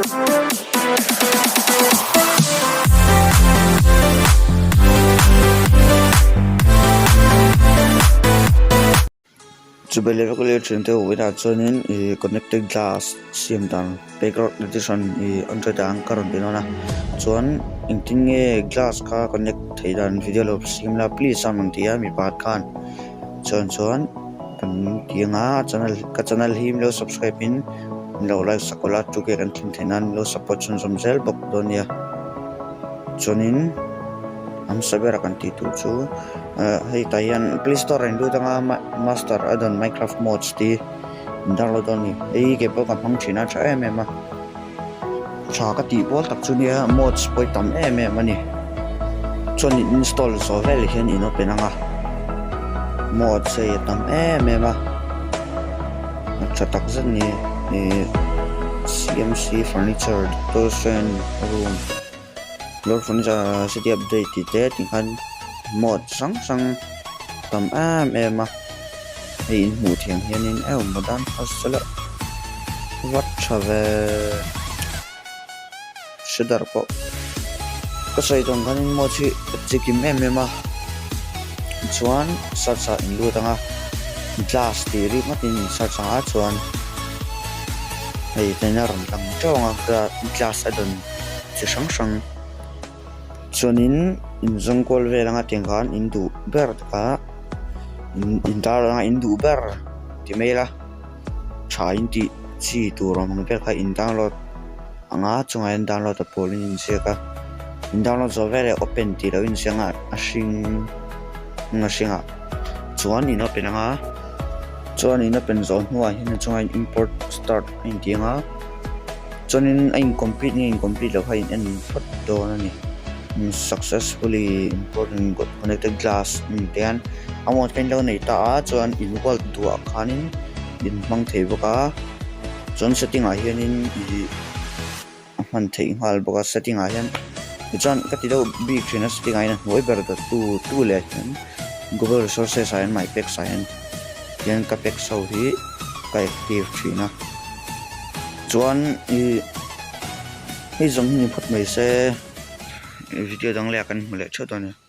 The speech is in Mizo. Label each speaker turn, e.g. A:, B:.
A: Chubei leh vek leh thian te ho inah chuanin ih connected glass siam dan playground edition ih android ah ka rawn ti dawn a chuan engtin nge glass kha connect theih dan video lo siam la please a rawn ti a mipa khan chuan chuan kan ti anga channel ka channel hi min lo subscribe in min lo like sak ula two k kan thleng theih nan min lo support chhunzawm zel bawk dawn nia chuanin a hmasa ber a kan tih tur chu ah hei tah hian play store ah in lut anga master a dawn minecraft mods tih in download dawn a ni hei hi keipawh ka hmang thin a tha em em a tha ka tih pawl tak chu nia mods pawh hi tam em em a ni chuan in install zawh vel hian in open anga mods hei a tam em em a a tha tak zet a ni ih C_M_C furniture doctor friend room. Lord Furniture city update tih te tikhan mod hrang hrang tam em em a hei in hmuh thiam hianin eu modern hostel a va tha ve hre dar pawh ka sawi tawn khanin mod hi a chikim em em a chuan search ah in lut ang a glass tih rik ngawtin in search ang a chuan hei tlaiin a rawn lang teuh ang a glass a dawn. chi hrang hrang chuanin in zawng kual vel anga tiang khan in duh ber kha in dar anga in duh ber ti mai ila tha in tih chi tur awm ang vel kha in download anga chungah hian download a pawl in inziak a in download zawh veleh open tih loh inziak anga a hring a hringah chuan in open anga chuan in open zawh hnuah hian a chungah hian import start a inti anga. Chuanin a in complete nge in complete loh kha in en phawt dawn a ni successfully import in connected glass an tih hian a mod kha in lo nei ta a chuan in world duhah khanin in hmang thei bawk a chuan setting ah hianin ih a hman theih nghal bawk a setting ah hian tichuan ka ti deuh bik thin a setting ah hian a hnuai ber ta tu tu leh hian google resources ah hian my packs ah hian. Hian ka packs ho hi ka active thin a chuan ih hei zawng hi ni phawt mai se video dang leh ah kan hmu leh theuh dawn a ni.